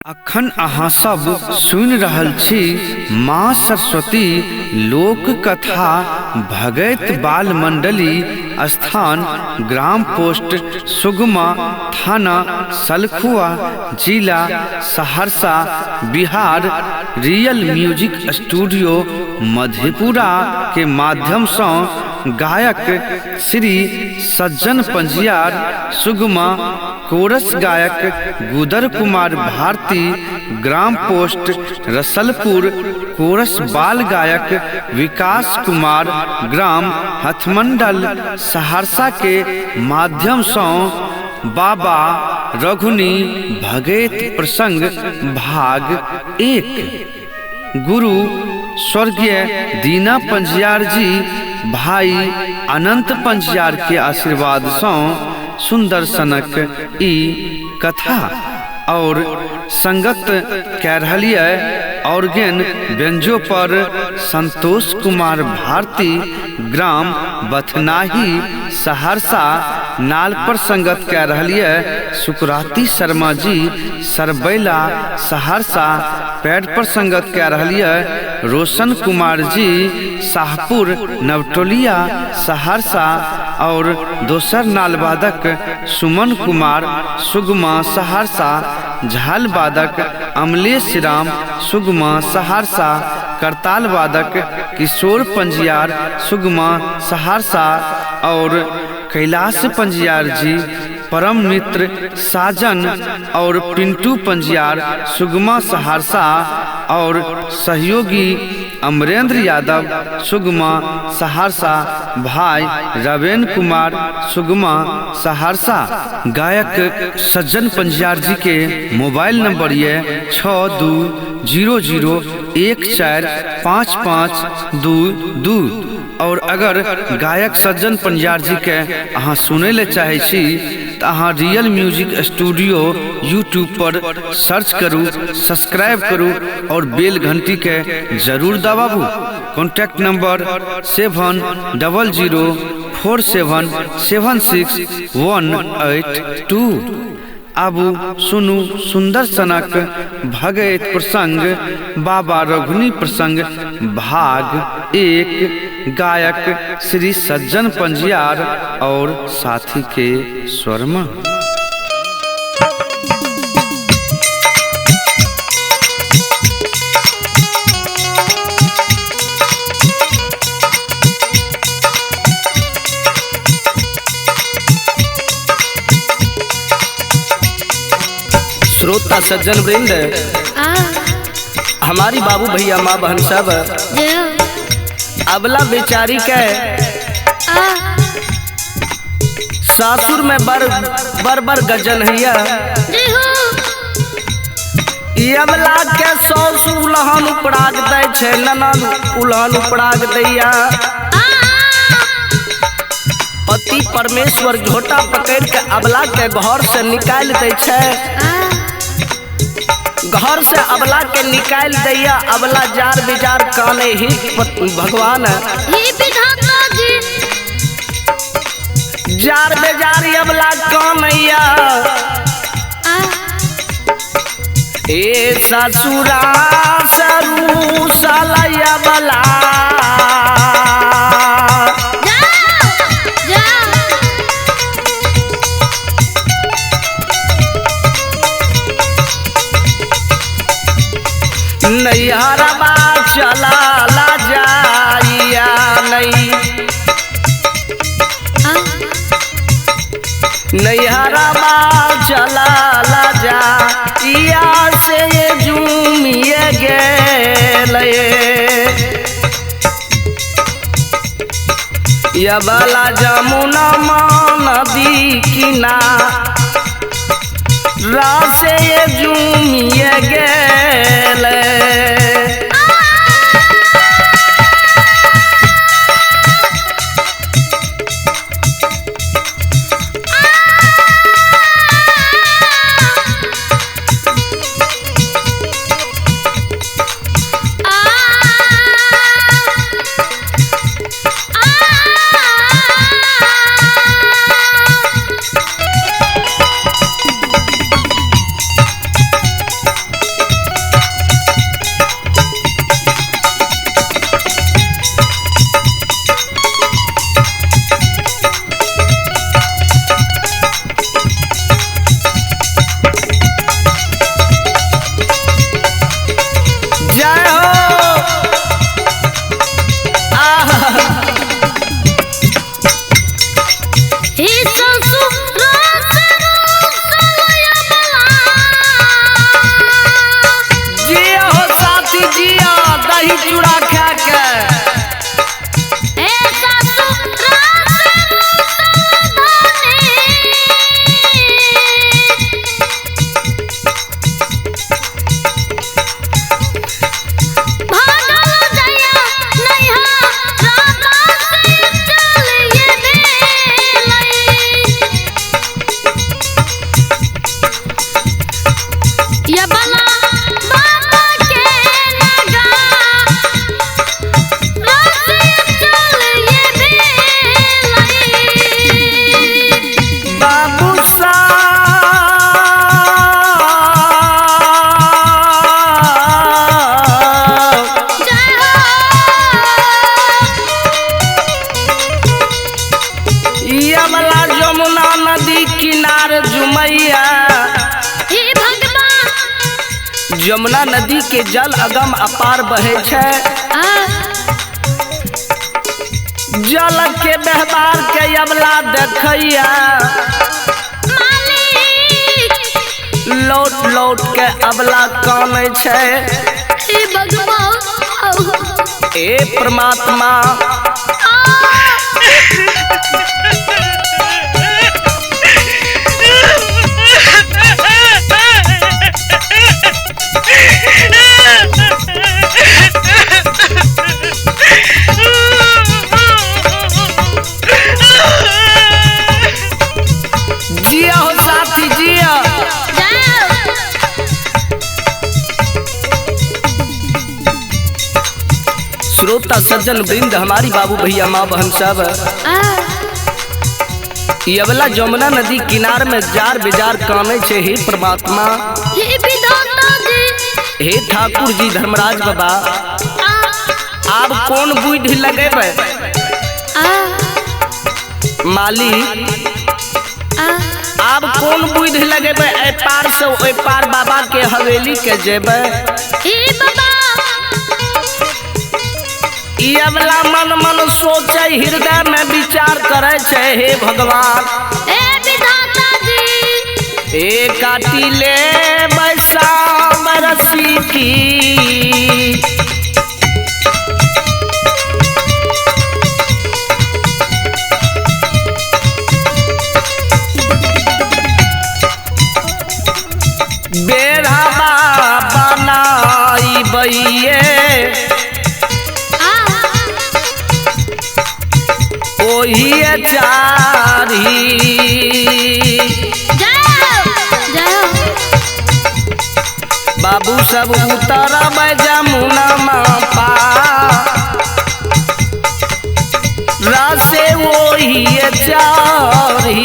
अखन अहाँ सब सुनि रहल छी माँ सरस्वती लोक कथा भगैत बाल मंडली, स्थान ग्राम पोस्ट सुगमा, थाना सलखुआ, जिला Saharsa, Bihar. Real music studio Madhepura के माध्यम से गायक श्री सज्जन पंजियार सुगमा, कोरस गायक गुदर कुमार भारती, ग्राम पोस्ट रसलपुर, कोरस बाल गायक विकास कुमार, ग्राम हथमंडल सहरसा के माध्यम से बाबा रघुनी भगैत प्रसंग भाग 1। गुरु स्वर्गीय दीना पंजियार जी, भाई अनंत पंजियार के आशीर्वाद से सुंदर सनक ई कथा और संगत कह रही है ऑर्गेन व्यंजो पर संतोष कुमार भारती, ग्राम बथनाही सहरसा। नाल पर संगत कह रही है सुकराती शर्मा जी, सरबैला सहरसा। पैड पर संगत कह रही है रोशन कुमार जी, शाहपुर नवटोलिया सहरसा। और दोसर नालवादक सुमन कुमार सुगमा सहरसा, झाल वादक अमलेश राम सुगमा सहरसा, करताल वादक किशोर पंजियार सुगमा सहरसा। और कैलाश पंजियार जी, परम मित्र साजन और पिंटू पंजियार सुगमा सहरसा। और सहयोगी अमरेंद्र यादव सुगमा सहरसा, भाई रवेन कुमार सुगमा सहरसा। गायक सज्जन पंजियार जी के मोबाइल नंबर ये 6 2 0 0 1 4 5 5 2 2। और अगर गायक सज्जन पंजियार जी के अहाँ सुनै ले चाहे छी तो अहाँ रियल म्यूजिक स्टूडियो यूट्यूब पर सर्च करू, सब्सक्राइब करू और बेल घंटी के जरूर दबाबू। Contact number 7 00 4 7 7 6 1 8 2। आबू सुनू सुंदर सनक भगैत प्रसंग बाबा रघुनी प्रसंग भाग 1। गायक श्री सज्जन पंजियार और साथी के स्वर में। श्रोता सज्जन वृंद, हमारी बाबू भैया माँ बहन सब, अबला बेचारी के सासुर में बर बर बर गजन हैया। अबला के सौस उलहन उपराग दै छै, ननद उलहन उपराग दैया। पति परमेश्वर झोटा पकड़ के अबला के घर से निकाल दै छै, घर से अबला के निकाल दैया। अबला जार बिजार काने ही भगवान जार बेजार अबला कानैया। ए ससुरा सरू सालैया बला नैहरवा चला ला जाइया नहीं, नैहरवा चला ला जाइया से झूमिए गेले। यबला जमुना नदी किनारा से झूमिए गेले। दही चूड़ा खा के। यमुना नदी के जल अगम अपार बहे छै। जल के व्यवहार के अबला देखैया, लौट लौट के अबला कानै छै। ए परमात्मा, जिया हो साथी जिया। श्रोता सज्जन वृंद, हमारी बाबू भैया माँ बहन सब, यवला जमुना नदी किनार में जार बेजार काने छे। हे परमात्मा, हे ठाकुर जी धर्मराज बाबा, आप कौन बुद्धि लगेबै मालिक, आप कौन बुद्धि लगेबै एहि पार से ओहि पार बाबा के हवेली के जेबै। अबला मन मन सोचे, हृदय में विचार करे छे। हे भगवान, ए काटी ले बैसा बरसी की, बेढ़ा बनाई बइये ओहिए चारी। बाबू सब उतरब जमुना पार से ओहिए चारी।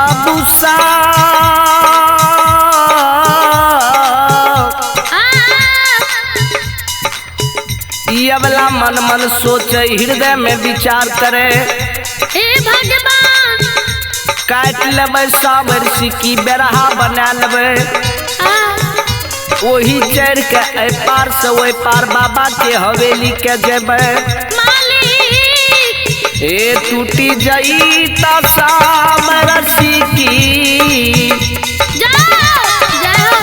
बाबू साहब अबला मन मन सोचे हृदय में विचार करे हे भगवान काट लेबै सावर सिक्की बेरहा बना लेबै वही चढ़ के एहि पार से ओहि पार बाबा के हवेली के जेबै मालिक ए टूटी जई त सावर सिक्की जाओ जाओ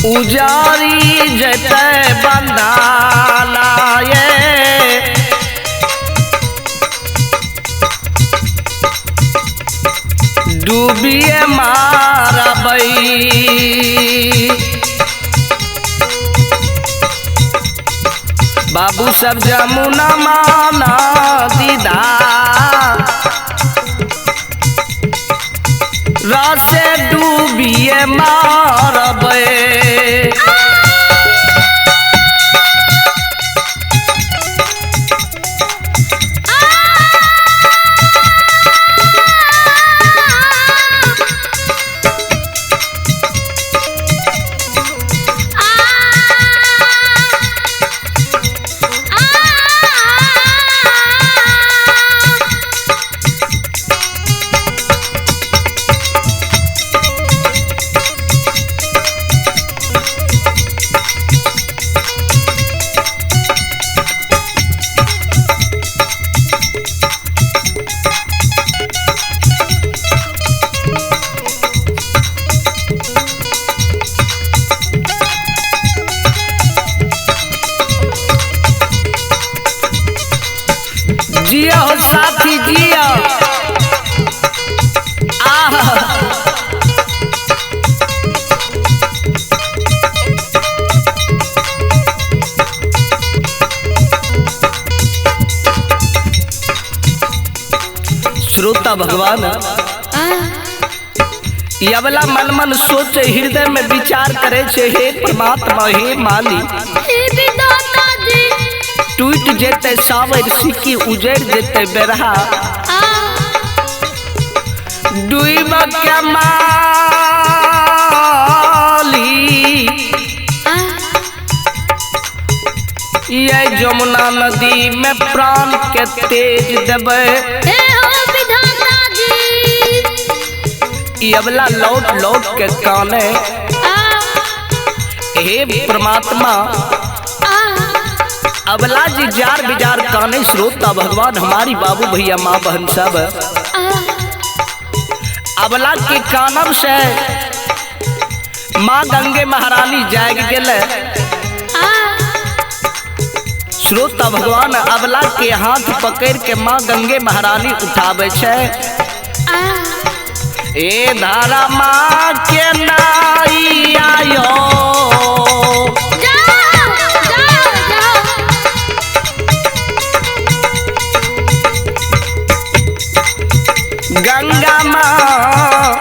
उजारी जतै बंदाला ये डूबिए मारबै बाबू सब जमुना माना दीदा रसे डूबिए मारबै। जियो साथी जियो। आह श्रोता भगवान यवला मन मन सोचे हृदय में विचार करे छे, हे परमात्मा हे मालिक, टूट जेते सावर सिक्की उजड़ जेते बेरहा, डूब के माली ये जमुना नदी में प्राण के तेज देबै। यवला लौट लौट के काने, हे परमात्मा। अबला जी जार बिजार काने श्रोता भगवान हमारी बाबू भैया माँ बहन सब अबला के कानब से माँ गंगे महारानी जाग गेले। श्रोता भगवान अबला के हाथ पकड़ के माँ गंगे महारानी उठावे छे। ए धारा माँ के नाई आयो, गंगा माँ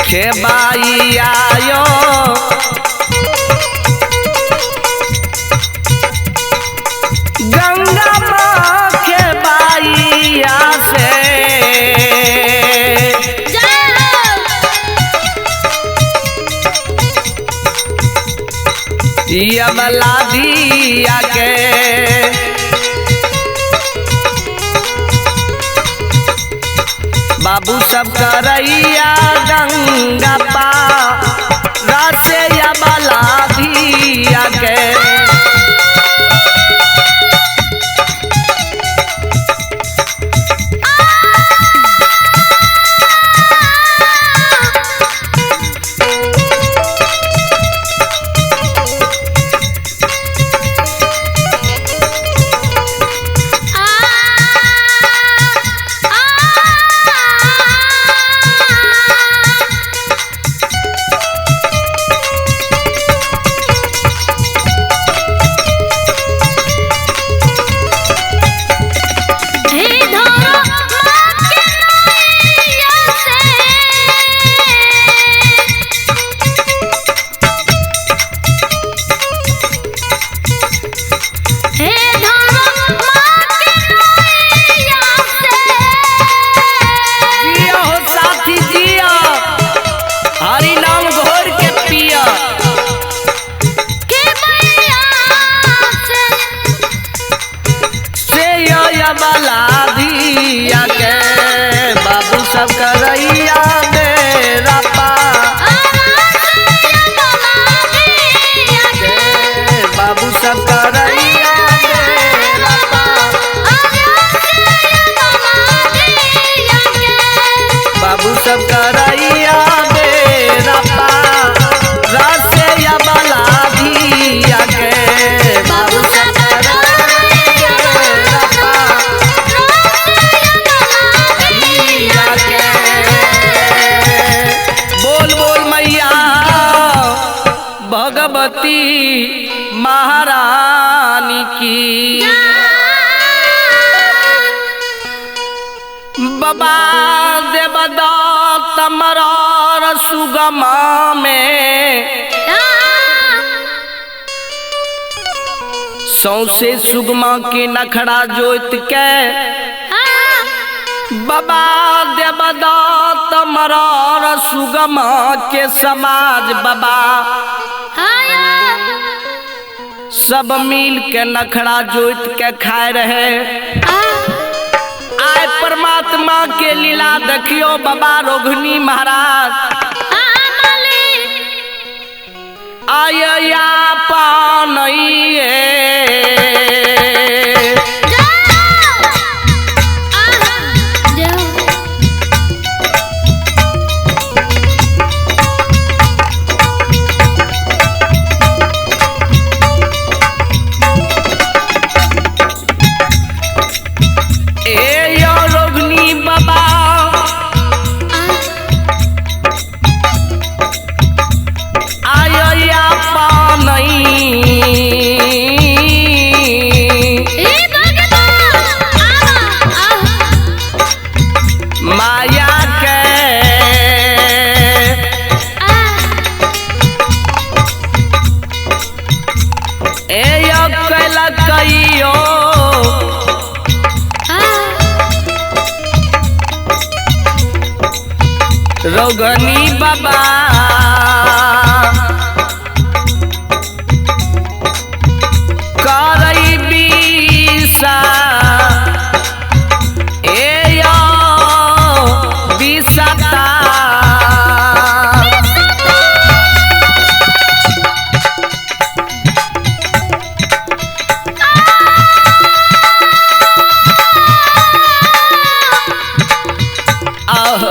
खेबाई आयो, गंगा माँ खेबाई से यमला दिया के बाबू सब करैया गंगा पार से यमला दिया के। साथी जिया, हरि नाम घोर के पिया। के मैया से या वाला दिया के बाबू सब करैया मेरा पा के बाबू सब करैया मेरा पा बाबू सब करैया मेरा पा रसे या वाला दिया के बाबू सब करैया मेरा पा दिया के। बोल बोल मैया भगवती महारानी की। बाबा देवदत्त मरार सुगमा में सौसे सुगमा के नखड़ा जोत के बाबा देवदत्त मरार सुगमा के समाज बाबा सब मिल के नखड़ा जोत के खाए रहे। आए परमात्मा के लीला देखियो बाबा रोघनी महाराज आय या पानइए ए यो रोघनी बाबा आय या पानई माया के ए यो कैला कइयो रोगनी बाबा करई बीसा ए यो बीसता आह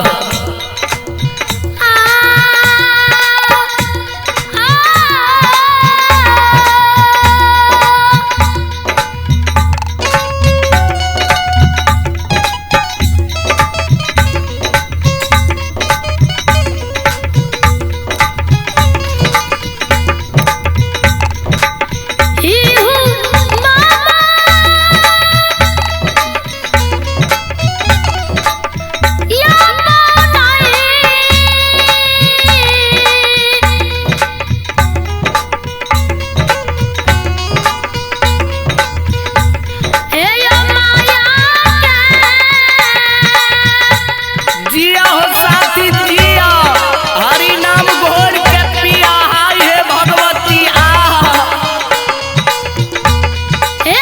जिया हो साथी जिया, हरि नाम घोर के पिया। हाय हे भगवती आह ए,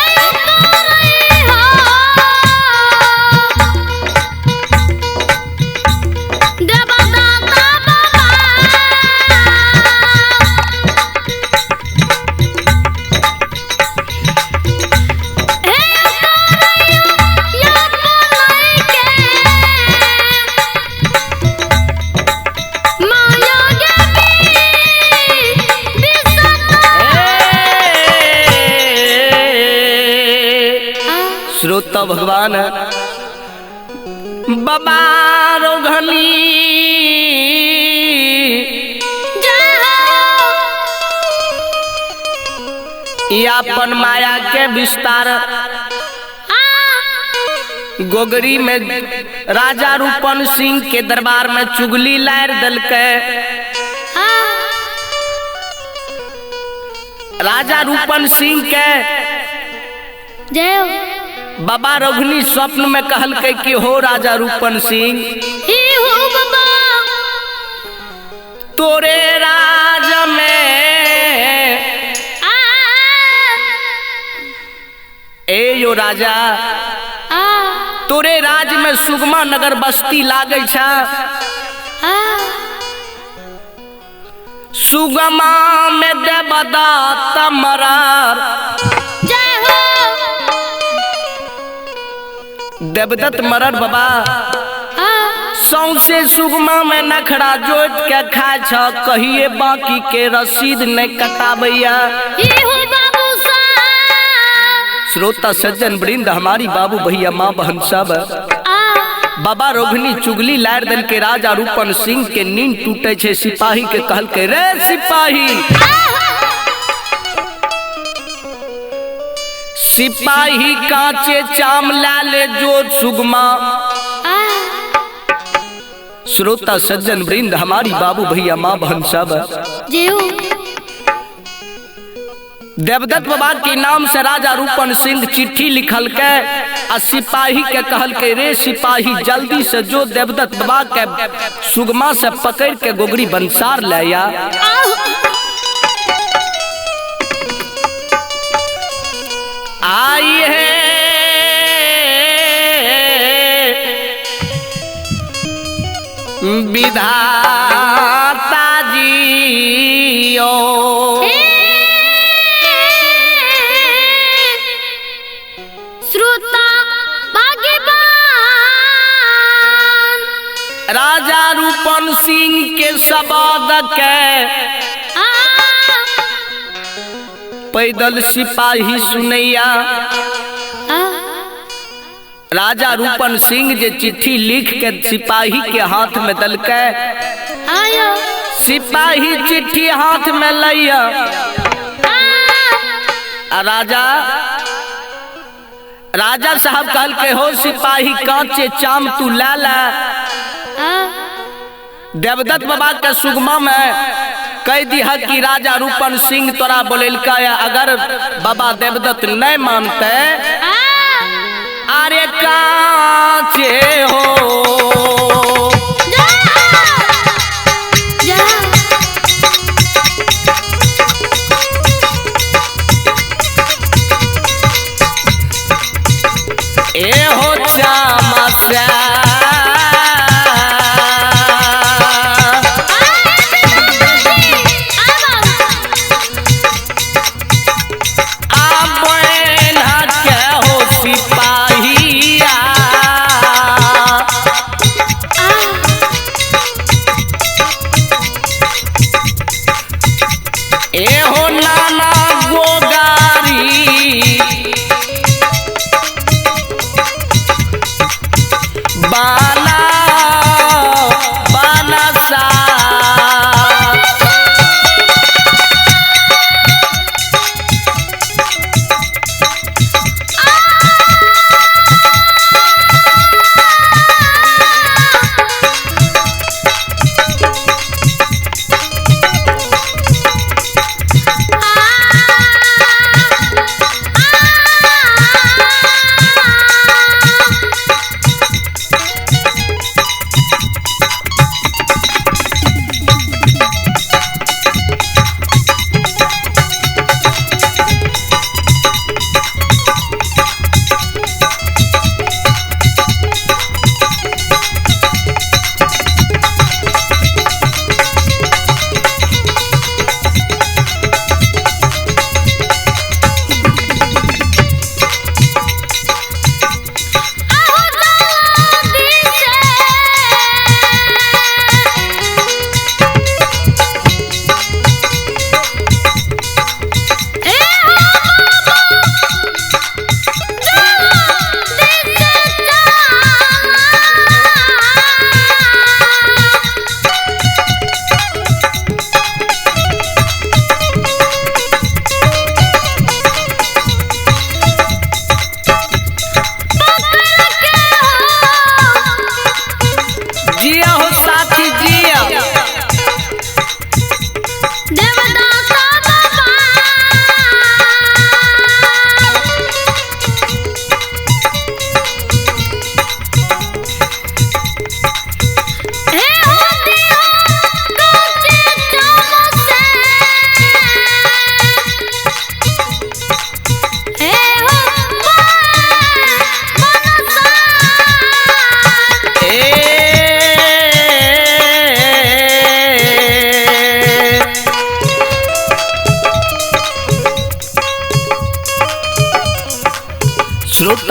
श्रोता भगवान बाबा रोघनी अपन माया के विस्तार गोगरी में राजा रूपन सिंह के दरबार में चुगली लार दलके। राजा रूपन सिंह के जय बाबा रघुनी स्वप्न में कहलकै कि हो राजा रूपन सिंह, ही हो बाबा। तोरे राज में ए यो राजा तोरे राज में सुगमा नगर बस्ती लागै छ। सुगमा में देवदत्त मरार जय हो। देवदत्त मरर बाबा सौंसे सुगमा में नखरा जोत के खाय छ, कहिए बाकी के रसीद नहीं कटाबैया। श्रोता सज्जन वृंद हमारी बाबू भैया माँ बहन सब बाबा रोघनी चुगली लार दल के राजा रूपन सिंह के नींद टूटे छे। सिपाही के कहल के रे सिपाही, सिपाही कांचे चाम लाले जो सुगमा। श्रोता सज्जन वृंद हमारी बाबू भैया माँ बहन सब देवदत्त बाबा के नाम से राजा रूपन सिंह चिट्ठी लिखल के आ सिपाही के कहल के रे सिपाही जल्दी से जो देवदत्त बाबा के सुगमा से पकड़ के गोगरी बंसार लाया। आई है विधाता जी ओ श्रोता भाग्यवान राजा रूपन सिंह के शब्द के पैदल सिपाही सुनैया। राजा रूपन सिंह जे चिट्ठी लिख के सिपाही के हाथ में दलके, सिपाही चिट्ठी हाथ में लैया राजा राजा साहब कहल के हो सिपाही कांचे चाम तू ला ला। देवदत्त बाबा के सुगमा में कह दिया कि राजा रूपन सिंह तोरा बोलेलका, अगर बाबा देवदत्त नहीं मानते अरे कांचे हो जा, जा। ए हो चामसा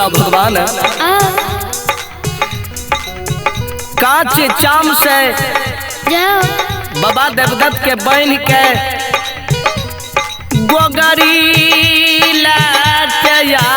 श्रोता भगवान कांचे चाम से बाबा देवदत्त के बहन के गोगरी लटयाबा।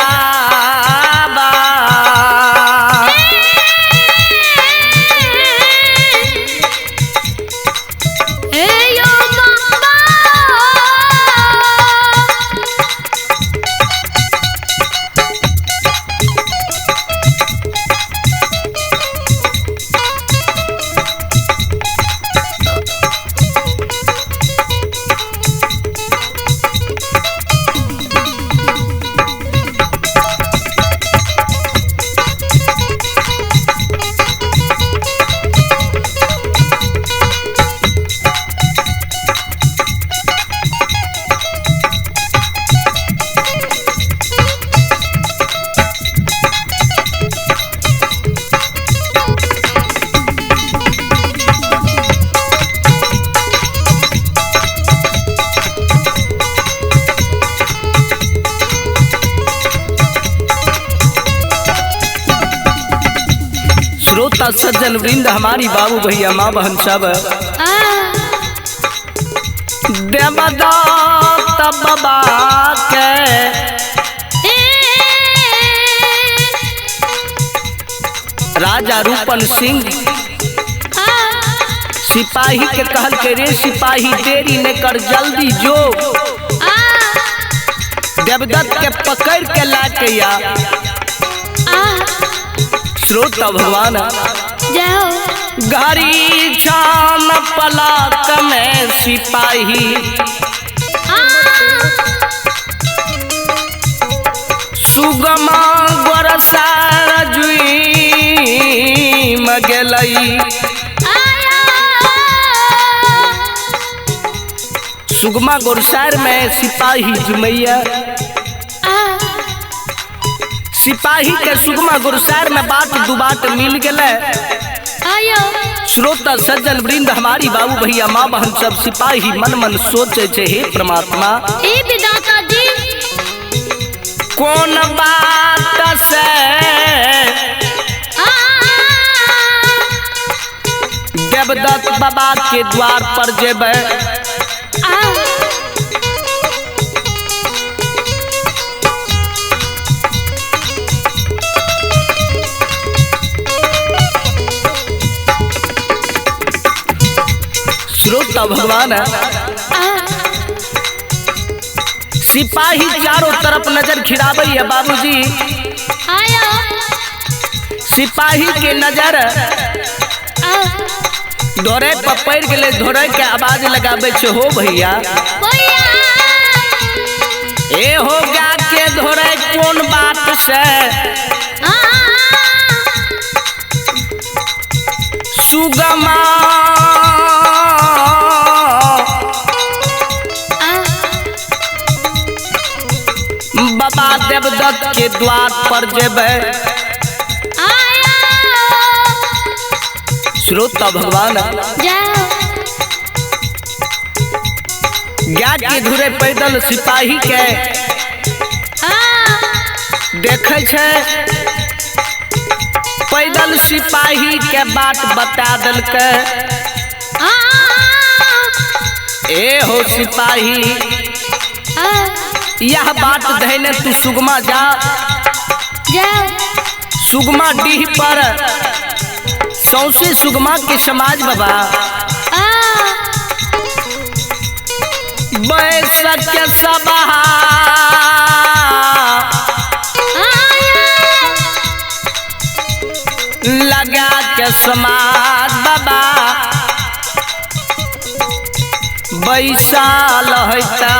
श्रोता सज्जन वृंद हमारी बाबू भैया माँ बहन सब देवदत्त बाबा के राजा रूपन सिंह सिपाही के कहल के रे सिपाही देरी न कर जल्दी जो देवदत्त के पकड़ के ला के या। श्रोता भगवान घड़ी छान पलक में सिपाही सुगमा गोरसार जुई मगलई। सुगमा गोरसार में सिपाही जुमैया सिपाही के सुगमा गुरसार में बात दुबाट मिल गए। श्रोता सज्जन वृंद हमारी बाबू भैया माँ बहन सब सिपाही मन मन सोचे छे हे परमात्मा हे विधाता जी कौन बात से देवदत्त बाबा के द्वार पर जेबे। श्रोता भगवान सिपाही चारों तरफ नजर खिराबै है बाबूजी। सिपाही के नजर धोरे पर पड़ गए, धोरे के आवाज लगाबै छे हो भैया ए हो गा के धोरे कौन बात से सुगमा बाबा देवदत्त के द्वार पर जेबे। श्रोता भगवान गाय के धुरे पैदल सिपाही के देखे छे पैदल सिपाही के बात बता दलके ए हो सिपाही यह बात धैने तू सुगमा जा। सुगमा डीह पर सौसे सुगमा के समाज बाबा बैसक के सभा लगा के समाज बाबा बैसाल होता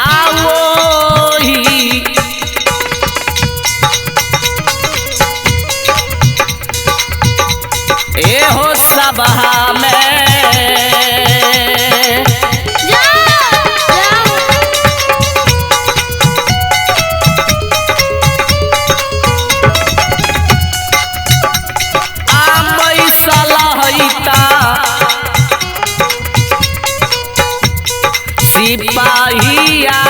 आओ ही ए हो सभा में आ बैसल होता सिपाहिया।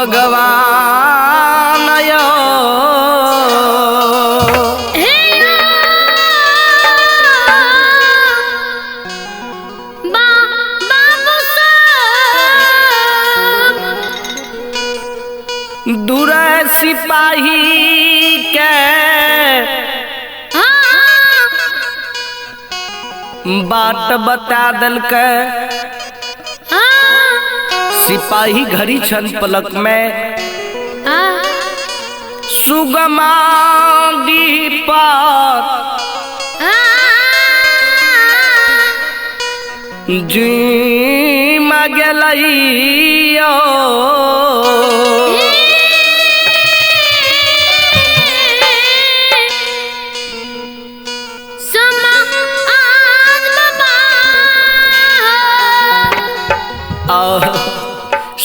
भगवान यो। हे बाबू साहब दूर सिपाही के बाट बता दलकै। सिपाही घड़ी छन पलक में सुगमा पर जी मगलैयो।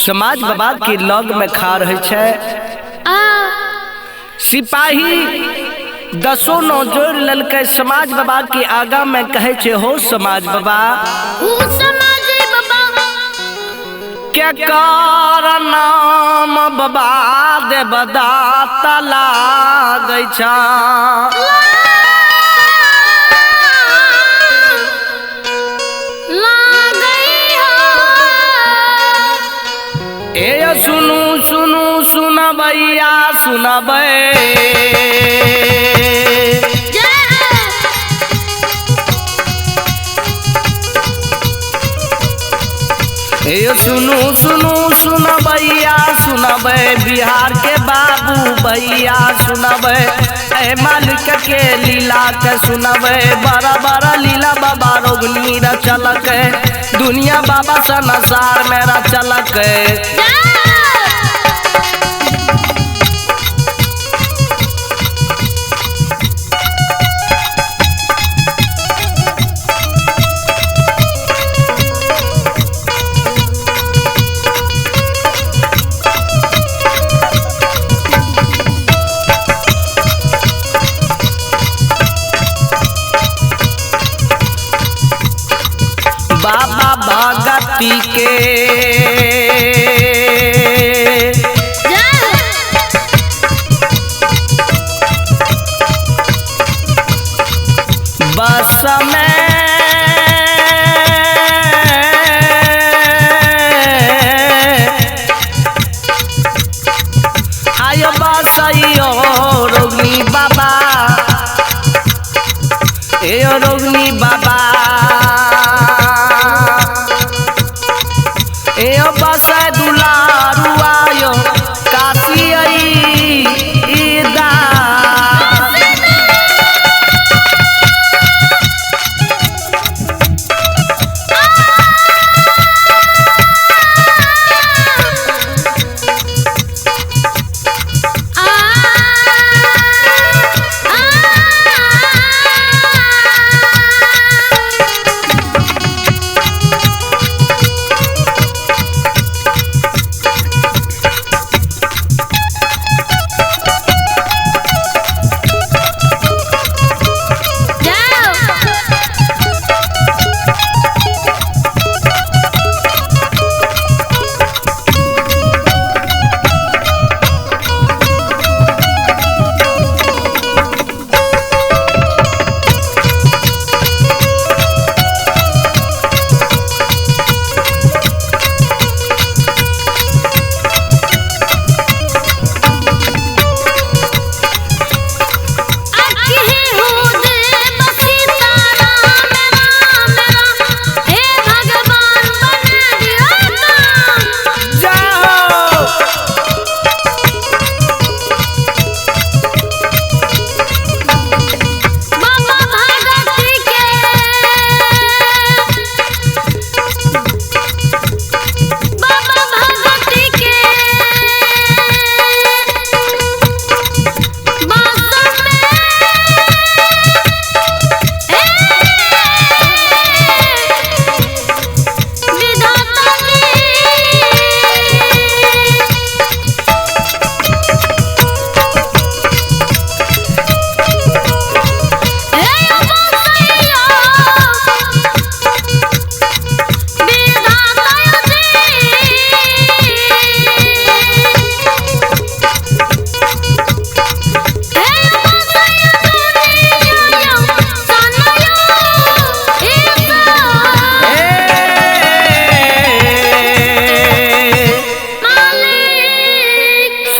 समाज बाबा के लग में खा रहे छे। सिपाही दसो नौ जोड़ ललके समाज बाबा के आगा में कहे छे हो समाज बाबा के कारण नाम बाबा देवदाता लागै छा। ए सुनू सुनू सुनबैया सुनबै ए सुनू सुनू सुनबैया सुनबै बिहार के बाबू भैया सुनबै ए मालिक के लीला के सुनबै बड़ा बड़ा लीला बाबा रोगनी रचलक दुनिया बाबा संसार में रचलक। बाबा भगती के बस में आयो बसैयो रोगनी बाबा ए रोगनी बाबा ए बस दुलारू आयो काशी ईदा।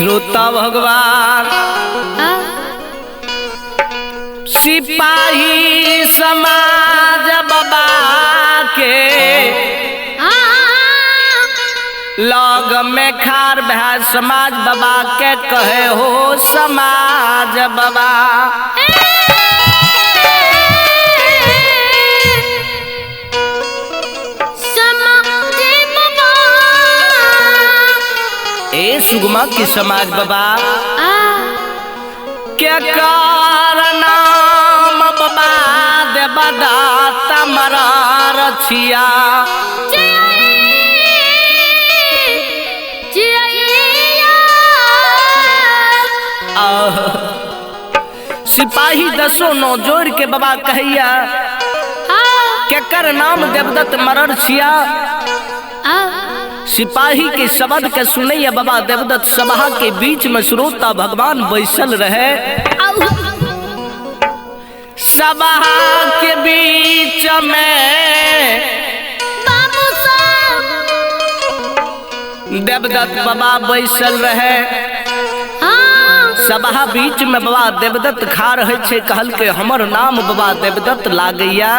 श्रोता भगवान सिपाही समाज बाबा के लग में खार भै समाज बाबा के कहे हो समाज बाबा। ए सुगमा की समाज बाबा क्या कारण बाबा देवदाता मरार छिया। सिपाही दसो नौ जोड़ के बाबा कहिया केकर नाम देवदत्त मरर छिया। सिपाही के शब्द के सुनैया बाबा देवदत्त सभा के बीच में श्रोता भगवान बैसल रहे। सभा के बीच में देवदत्त बाबा बैसल रहे। सभा बीच में बाबा देवदत्त खा रहे छे, कहल के हमर नाम बाबा देवदत्त लागैया।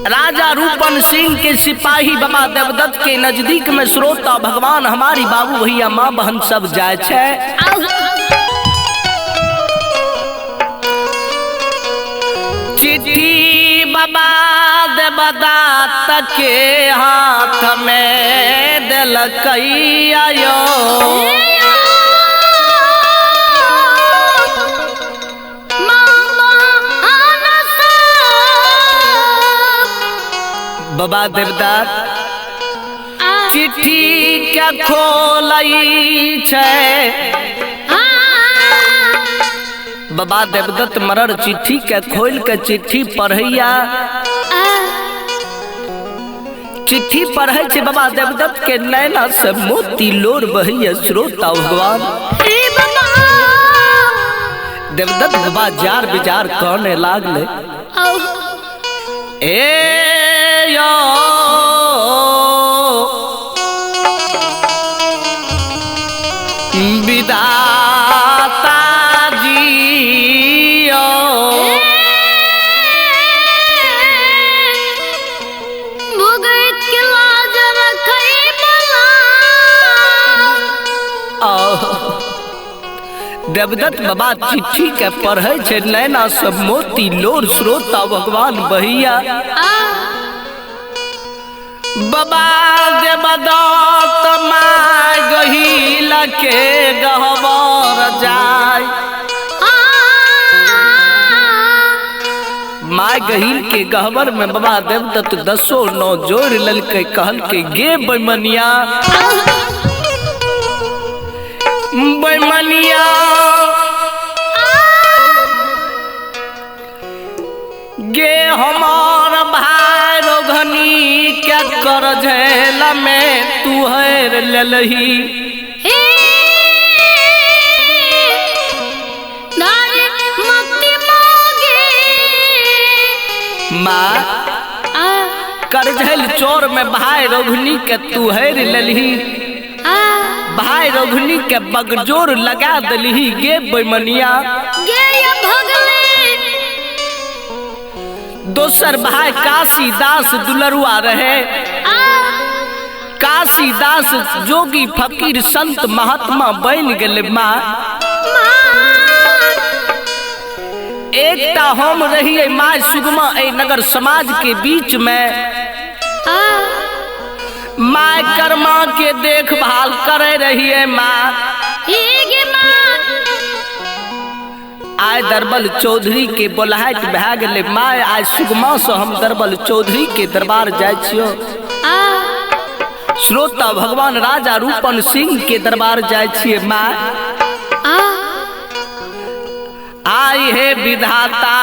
राजा रूपन सिंह के सिपाही बाबा देवदत्त के नजदीक में श्रोता भगवान हमारी बाबू भैया माँ बहन सब जाय छे। चिट्ठी बाबा देवदत्त के हाथ में दिलकैया यो। बाबा देवदत्त चिट्ठी क्या खोलई छे। बाबा देवदत्त मरर चिट्ठी के खोल के चिट्ठी पढ़ैया। चिट्ठी पढ़ै छे बाबा देवदत्त के नैना से मोती लोर बहैया। श्रोता भगवान देवदत्त बाबा जार विचार कहने लागले ए यो विदाता जी यो भुगत के लाज रखै बला। देवदत्त बाबा चिट्ठी के पढ़ै छे नैना सब मोती लोर श्रोता भगवान बहिया। बाबा देवदत्त my गहिल के गहबर जाय। My गहिल के गहबर में बाबा देवदत्त दसो नौ जोड़ ललके, कहल के गे बैमनिया बैमनिया गे हमार भाई रोघनी के कर झेल में तू हर ललही। माँ करझल चोर में भाई रोघनी के तू हर ललही, भाई रोघनी के बगजोर लगा दलही गे बैमनिया। दोसर भाई काशीदास दुलरुआ रहे। काशीदास जोगी फकीर संत महात्मा बन गए माँ। एकटा हम रहिए माँ सुगमा ए नगर समाज के बीच में। माँ कर्मा के देखभाल करे रहिए माँ। आय दरबल चौधरी के बोलाहट भए गेलै माँ। आय सुगमा से हम दरबल चौधरी के दरबार जाय छियो। श्रोता भगवान राजा रूपन सिंह के दरबार जाय छियै माँ। आय हे विधाता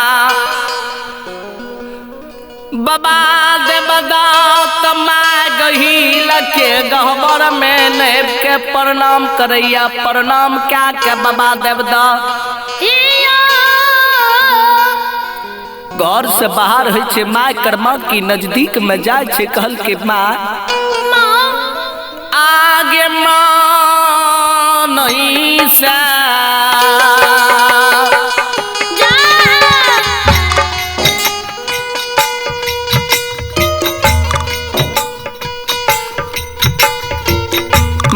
बाबा देवदत्त my गहिल के गहबर में नेब के प्रणाम करैया। प्रणाम क्या के बाबा देवदत्त घर से बाहर होइ छे my Karma की नजदीक में जाय छे, कहल के माँ आ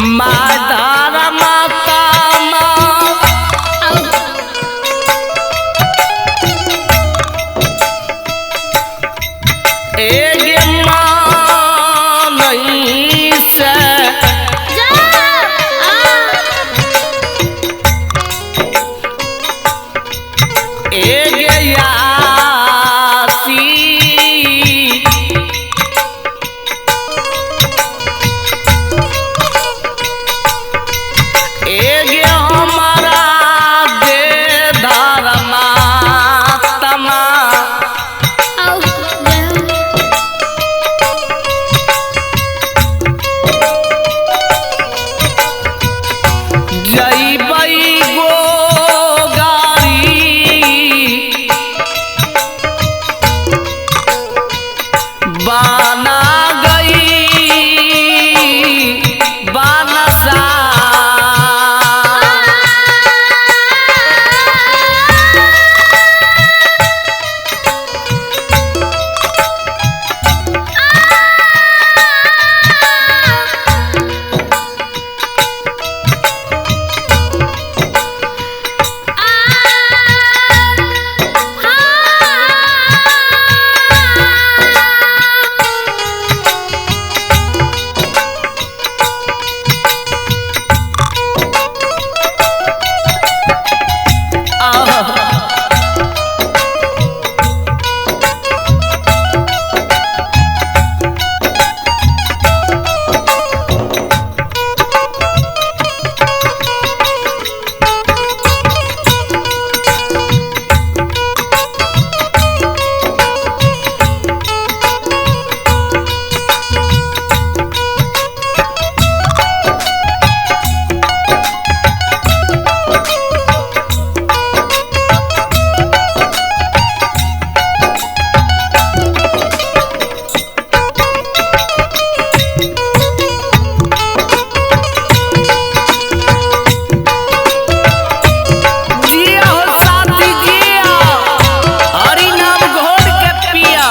मातारा माता माँ एगे माँ नहीं से एगे यासी एगे हमारा दे धर्मा तमा जइबै गोगारी बाना गई बानसा। जिया हो साथी जिया, हरि नाम घोर के पिया।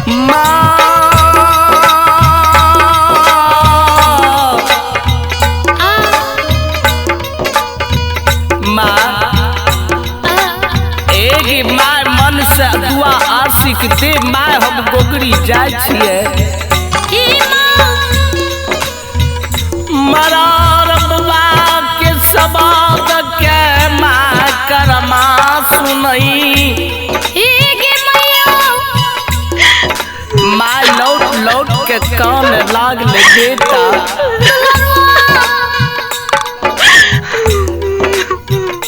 माँ, माँ, एगे माय मन से दुआ आशिक दे my हम गोगरी जाय छियै। मरार बबा के सबाद के माँ करमा सुनई। माँ लौट लौट के कान लागल बेटा।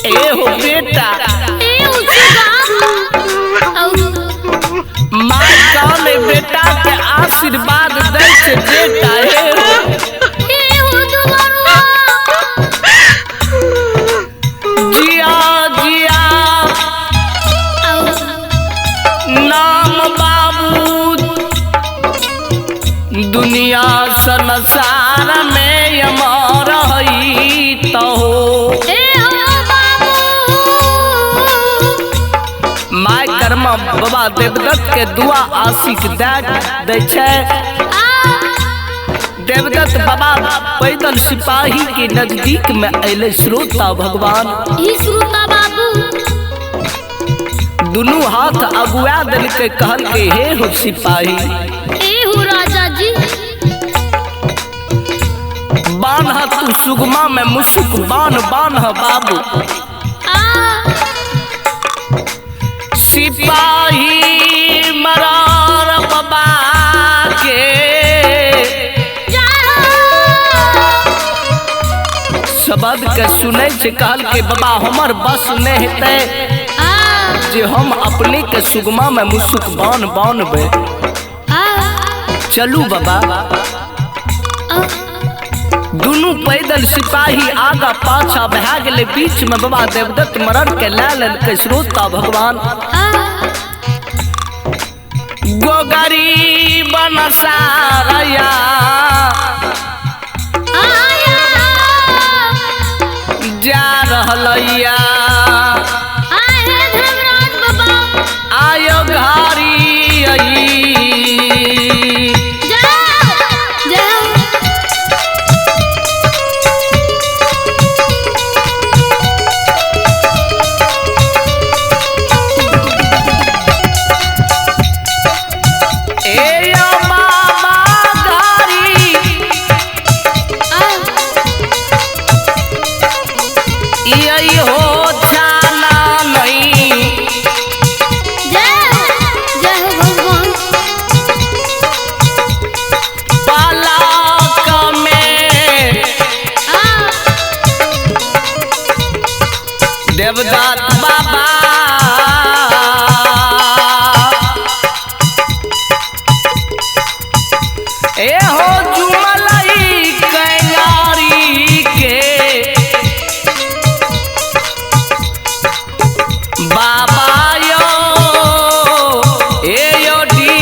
ए हो बेटा, माँ कान बेटा के आशीर्वाद दै छै बेटा। हे हो जिया जिया नाम बाबू दुनिया संसार में अमर हई तो। बाबा देवदत्त के दुआ आशीष दे छै। देवदत्त बाबा पैदल सिपाही के नजदीक में अले श्रोता भगवान। श्रोता बाबू दुनू हाथ अगुआ देलकै, कहलकै हे हो सिपाही, हे हो राजा जी, बान्ह तू सुगमा में मुसुक बान बान्ह बाबू। सिपाही मरार बाबा के शब्द के सुनै छै, कहलकै बाबा हमर बस नहीं हेतै जे हम अपने के सुगमा में मुसुक बान बानबै। चलू बाबा। दुनू पैदल सिपाही आगा पाछा भए गेलै, बीच में बाबा देवदत्त मरर के लए लेलकै श्रोता भगवान। गोगरी बनसारया जा रहलैया, आयो घारी आई। देवदत्त बाबा ए हो जुमलई कैंगारी के बाबा यो ए यो डी।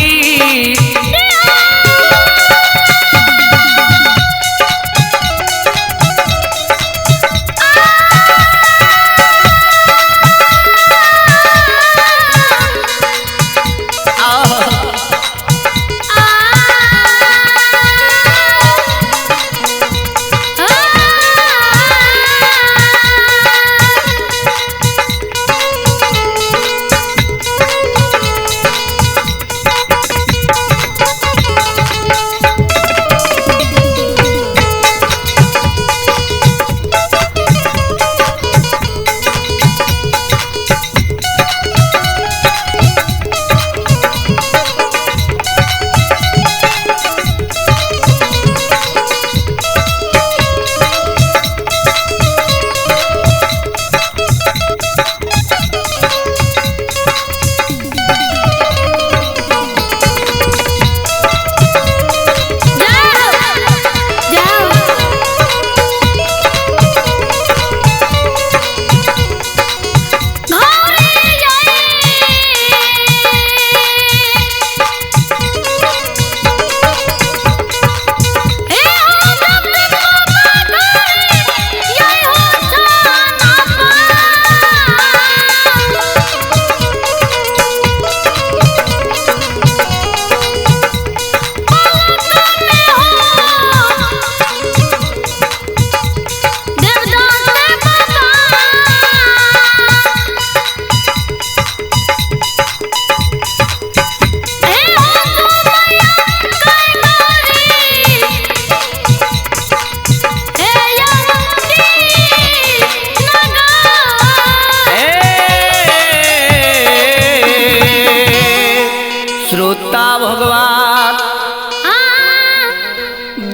श्रोता भगवान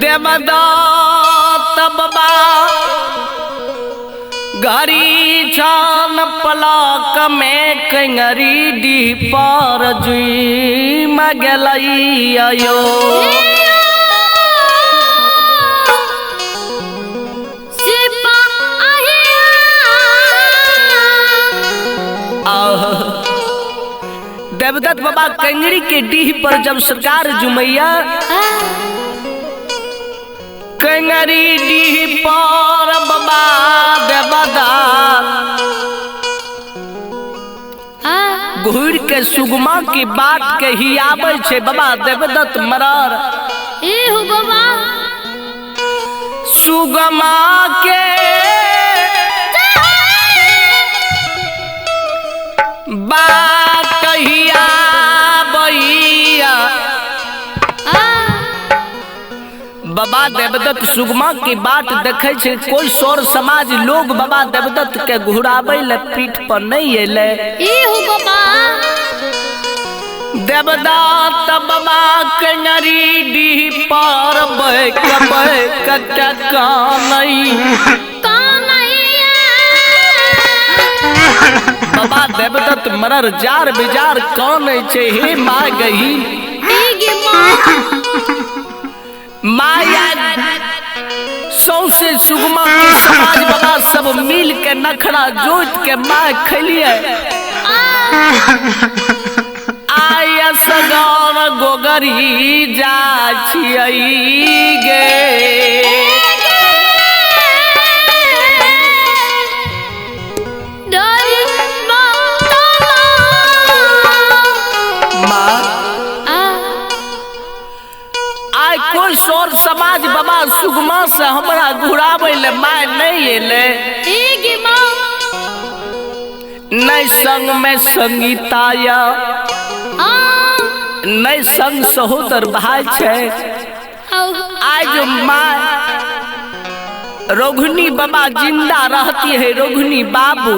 देवदत्त बाबा घड़ी छान पलक में कंगरी डीह पर जुई गेलई आयो। देवदत्त बाबा कंगरी के डीह पर जब सरकार जुमैया कंगरी डीह पर बाबा देवदत्त घूर के सुगमा की बात के ही आबै छे बाबा देवदत्त मरार। ए हो बाबा सुगमा के बात हिया बैया। बाबा देवदत्त सुगमा की बात देखे छे कोई सौर समाज लोग बाबा देवदत्त के घुराबै ले पीठ पर नहीं एले। ए हो बाबा देवदत्त बाबा के नरी डीह पर बैक बैक के कानई बाबा देवदत्त मरर जार बिजार कानै छे हे माँ गही माया सौसे सुगमा के समाज बाबा सब मिल के नखरा जोत के माँ खलिए। आया सगान गोगरी जा छियै गे। कोई सौर समाज बाबा सुगमा से हमरा घुराबै ले my नहीं एले। नहीं संग में संगीता या नहीं संग सहोदर भाई छे। आज my Roghini बाबा जिंदा रहती है रोघनी बाबू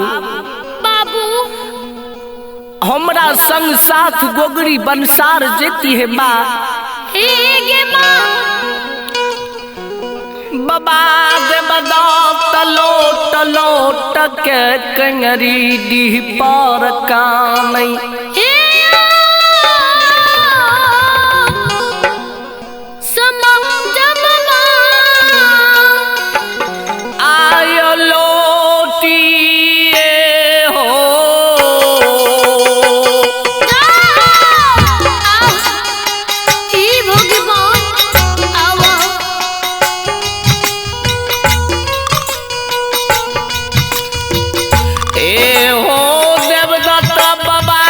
बाबू हमरा संग साथ गोगरी बनसार जेती है माँ। बाबा देवदत्त लोट लोट के कंगरी डीह पर कानई। आयो लोटिए हो ए हो देवदत्त बाबा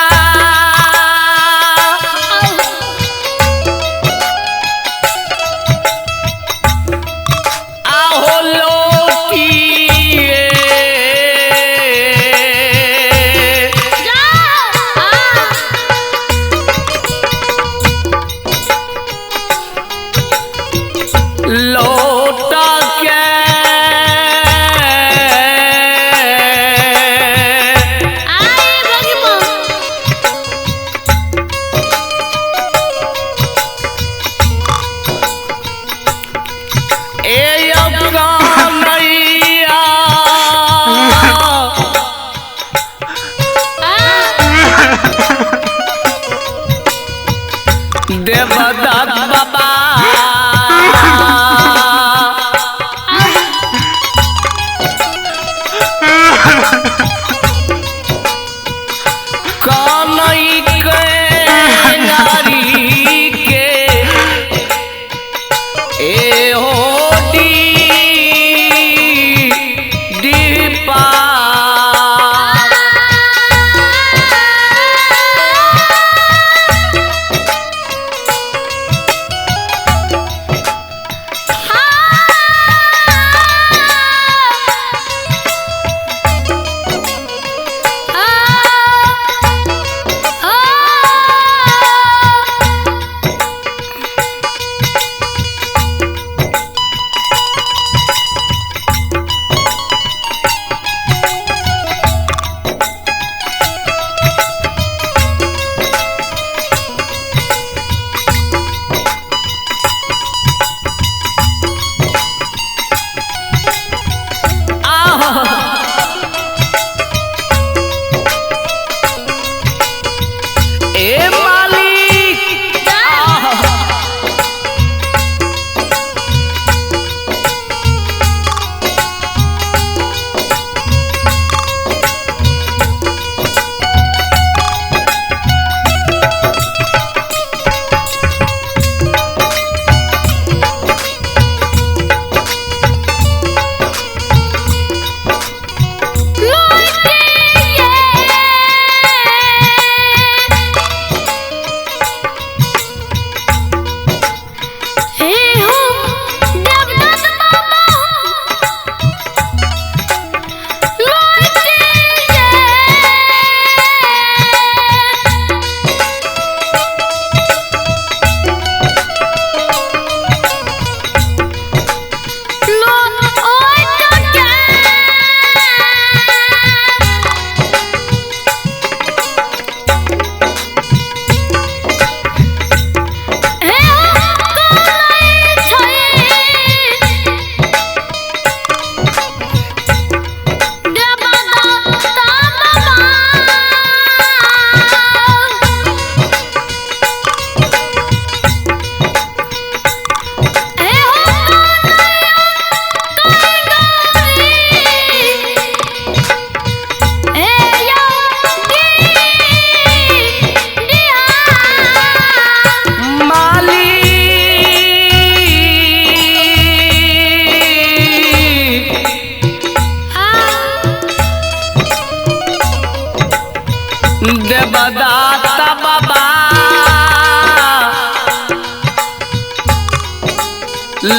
देवदाता बाबा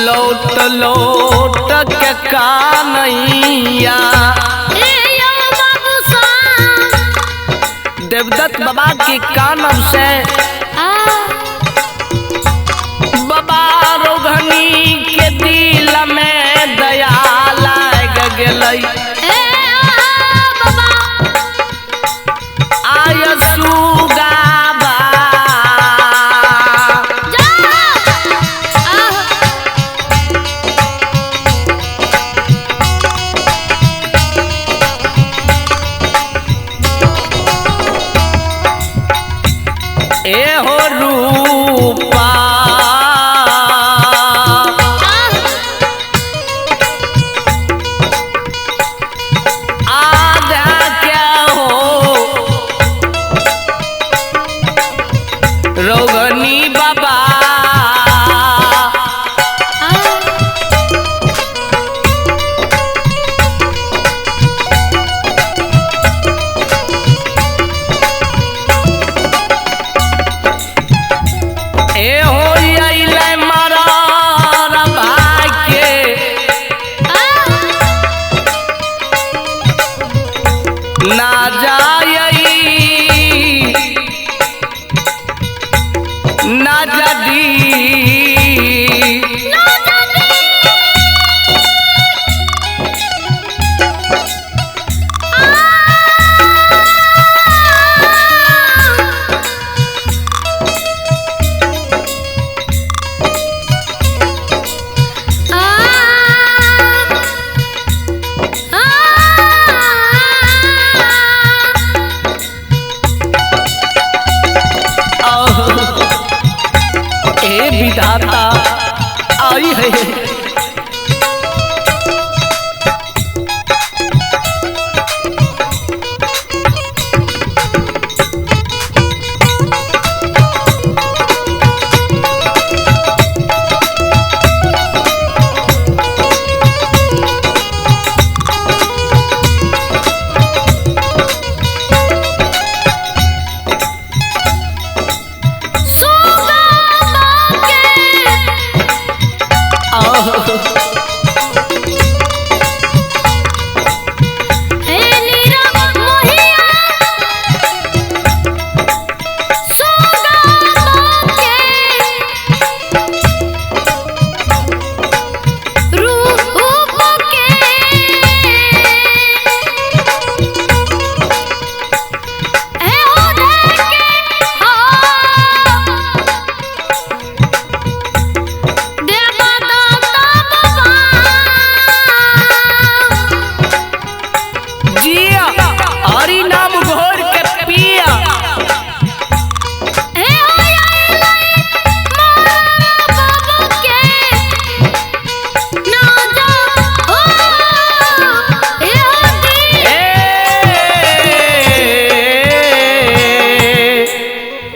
लौट लौट के कानैया। देवदत्त बाबा के कानब से बाबा रोघनी के दिल में दया लाग गेलै। आय सुगाबा ए हो रूपा आधा क्या हो रोगनी बाबा। ए हो अइलै मरार भाई के ना जाई ना जदी ए विधाता आई है। जिया हरि नाम घोर के पिया ए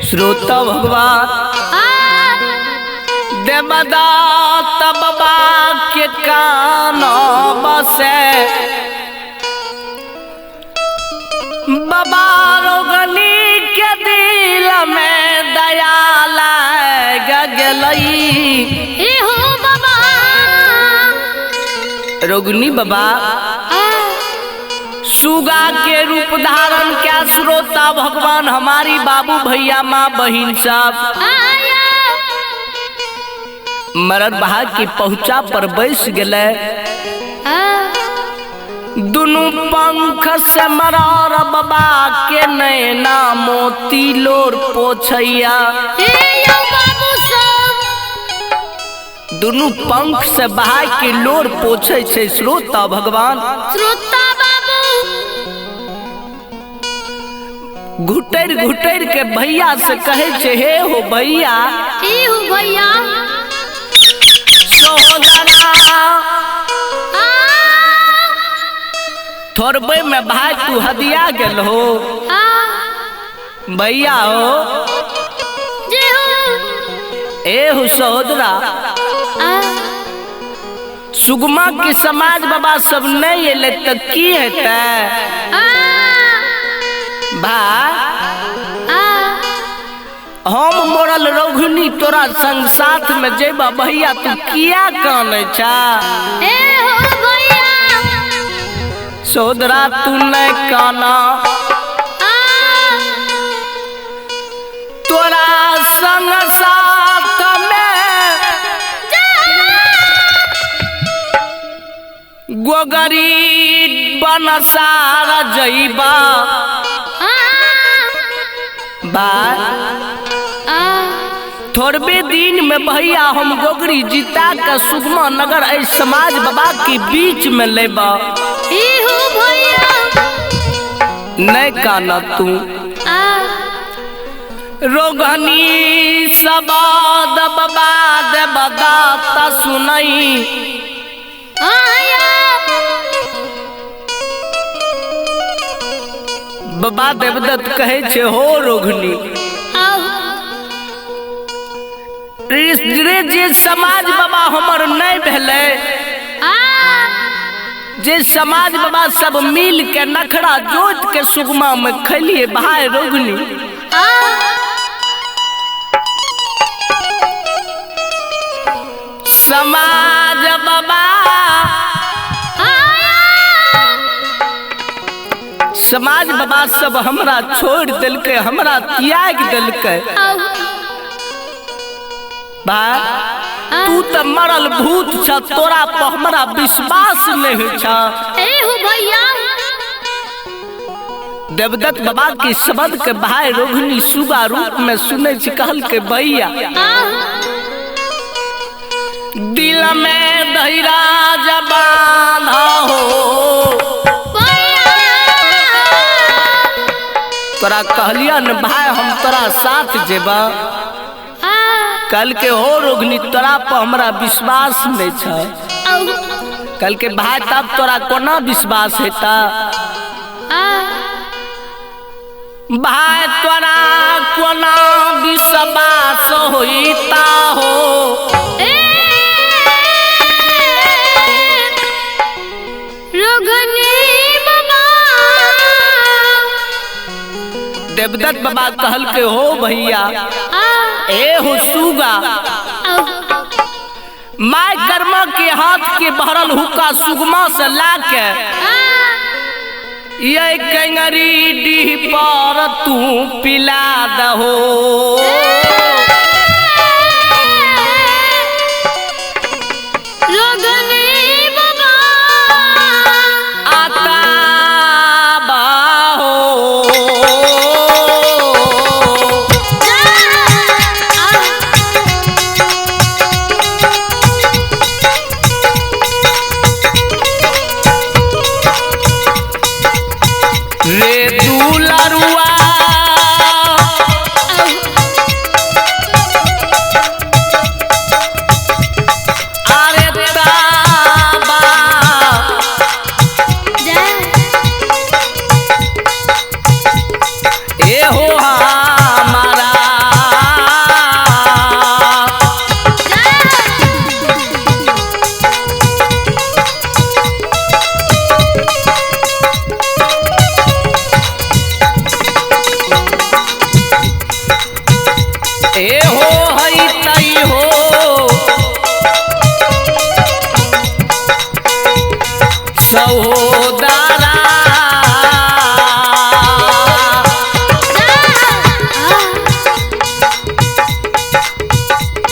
श्रोता भगवान देवदाता बाबा के कान बसे बाबा रोगनी के दिल में दया लाग गेलै। रोगनी बाबा सुगा के रूप धारण क्या श्रोता भगवान हमारी बाबू भैया माँ बहन सब मरद भाग के पहुंचा पर बैस गए। दुनू पंख से मरार बाबा के नैना मोती लोर पोछैया। दुनू पंख से बहा के लोर पोछे छे श्रोता भगवान। श्रोता बाबू घुटर घुटर के भैया से कहे छे हे हो भैया, हे हो भैया सोदरा थोड़बे में भाई तू हदिया गेल हो भैया हो जी हो ए हो सहोदरा। सुगमा के समाज बाबा सब नहीं एले त की हेतै भा। हम मरल रघुनी तोरा संग साथ में जेबा भैया तू किया कानै छा? ए हो भैया। सोदरा तू नहीं काना, तोरा संग साथ में गोगरी बनसार जइबा। बा थोड़बे दिन में भैया हम गोगरी जीता के सुगमा नगर ऐ समाज बाबा के बीच में लेबा। नहीं काना तू। रोगनी सबाद बाबा देवदाता सुनई। बाबा देवदत्त कहे छे हो रोगनी, रे जे समाज बाबा हमर नहीं भेलै, जे समाज बाबा सब मिल के नखरा जोत के सुगमा में खैलिए भाई रोगनी, समाज बाबा समाज बाबा सब हमरा छोड़ दिलकै, हमरा त्याग दिलकै। बा तू तो मरल भूत छ, तोरा पर हमरा विश्वास नहीं छ। देवदत्त बाबा के शब्द के भाई रोहिणी सुगा रूप में सुनै छी, कहल के भैया दिल में धैरा जबान हो, तोरा कहलियन भाई हम तोरा साथ जेबा। कल के हो रोगनी तोरा पर हमरा विश्वास नहीं छ। कल के भाई तब तोरा कोना विश्वास हेता? भाई तोरा कोना विश्वास होता हो? देवदत्त बाबा कहल के हो भैया ए हो सुगा, my Karma के हाथ के भरल हुक्का सुगमा से ला के ये कंगरी डीह पर तू पिला दहो। ए हो हई तई हो सहोदरा,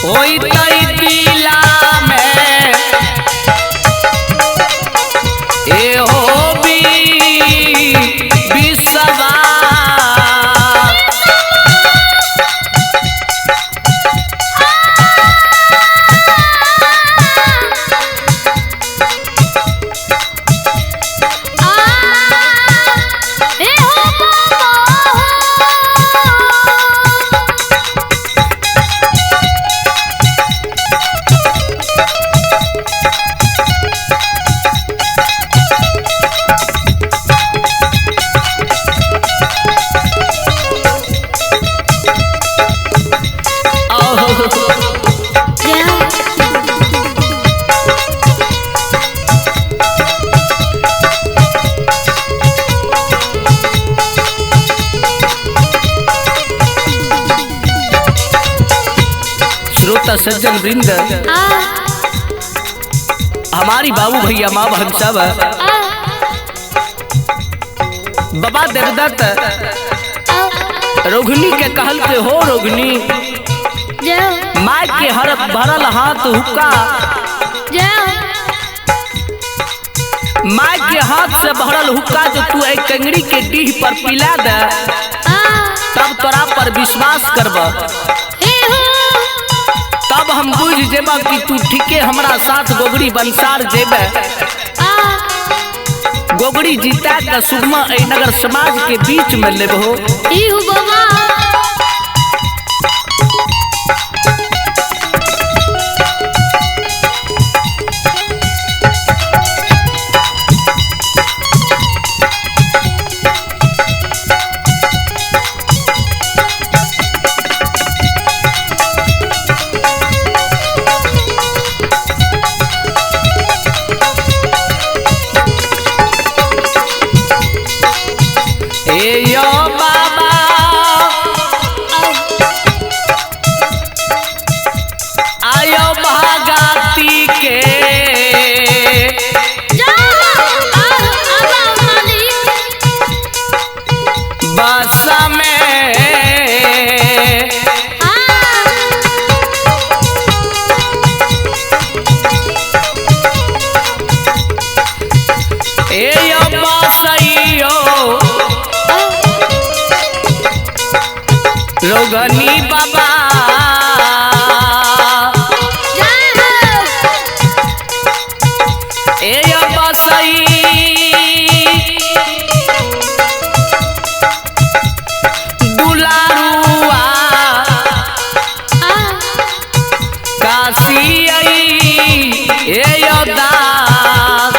होई तई दिला में ए हो बी विश्वास। श्रोता सज्जन वृंद, हमारी बाबू भैया माँ बहन सब, बाबा देवदत्त रोहिणी के कहल के हो रोहिणी, माँ के हर भरल हाथ हुक्का, माँ के हाथ से भरल हुक्का जो तू एक कंगड़ी के डीह पर पिला दे तब तोरा पर विश्वास करब, तब हम बुझ जेबा कि तू ठीके हमरा साथ गोगड़ी बंसार जेबे। गोगड़ी जीता के सुगमा ए नगर समाज के बीच में लेबहो। ए यो बाबा आयो भागाती के बस में, ए यो बसइयो रोगनी बाबा, ए यो बसई दुलारुआ काशी आई, ए यो दास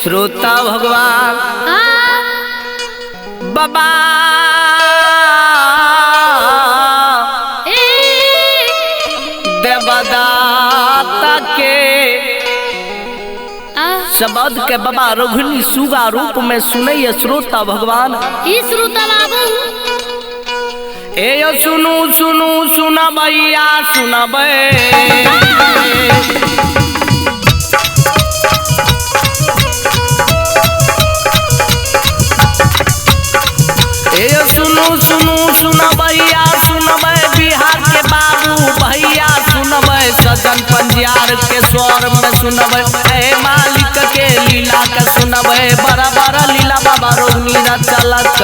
श्रोता भगवान बाबा देवदाता के शब्द के बाबा रोहिणी सुगा रूप में सुनैया श्रोता भगवान। श्रोता बाबू ए यो सुनू सुनू सुनबैया सुनबै, ए सुनू सुनू सुनबैया सुनबै, बिहार के बाबू भैया सुनबै, सजन पंजियार के स्वर में सुनबै, ए मालिक के लीला के सुनबै, बड़ा बड़ा लीला बाबा रोहिणी रचलक।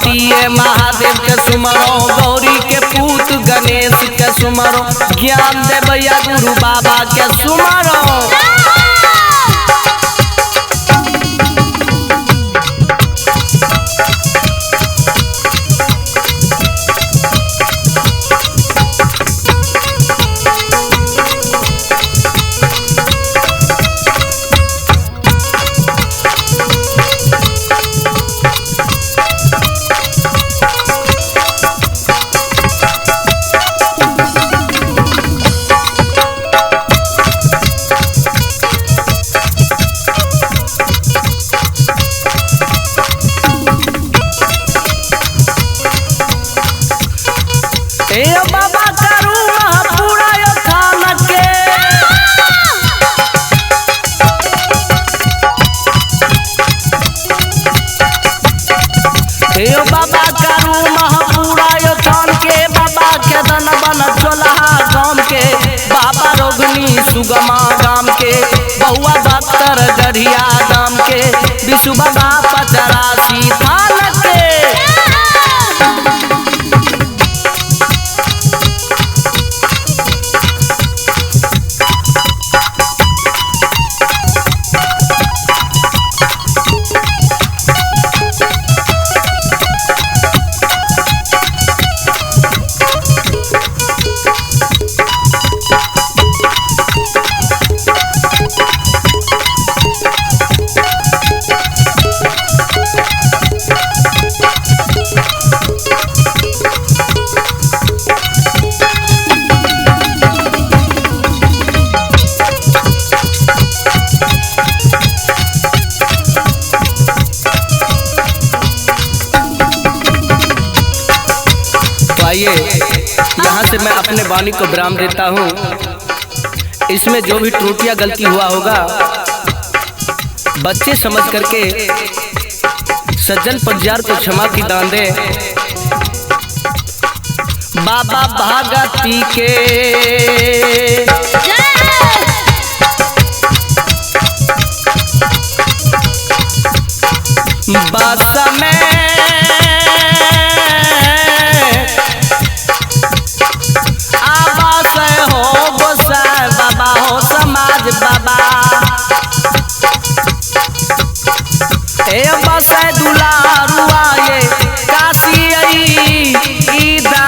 पति महादेव के सुमरो, गौरी के पूत गणेश के सुमरो, ज्ञान देवैया गुरु बाबा के सुमरो। ए बाबा करू महापूरा थान के, हे बाबा करू महापूरा थान के, बाबा के दन बन चोलहा गाम के, बाबा रोगनी सुगमा गाम के, बहुआ बख्तर गढ़िया गाम के, विशु बाबा पचरासी थान के। आइए यहाँ से मैं अपने वाणी को विराम देता हूँ। इसमें जो भी त्रुटियाँ गलती हुआ होगा बच्चे समझ करके सज्जन पंजार को क्षमा की दान दे। बाबा भगती के बस में बाबा हो समाज बाबा, ए बस दुलारुआ ये काशी आई ईदा।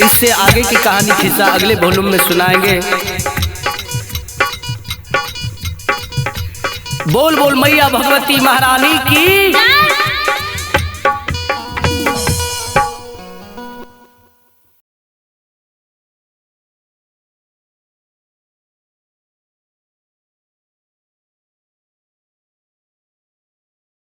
इससे आगे की कहानी खिस्सा अगले वॉल्यूम में सुनाएंगे। बोल बोल मैया भगवती महारानी की।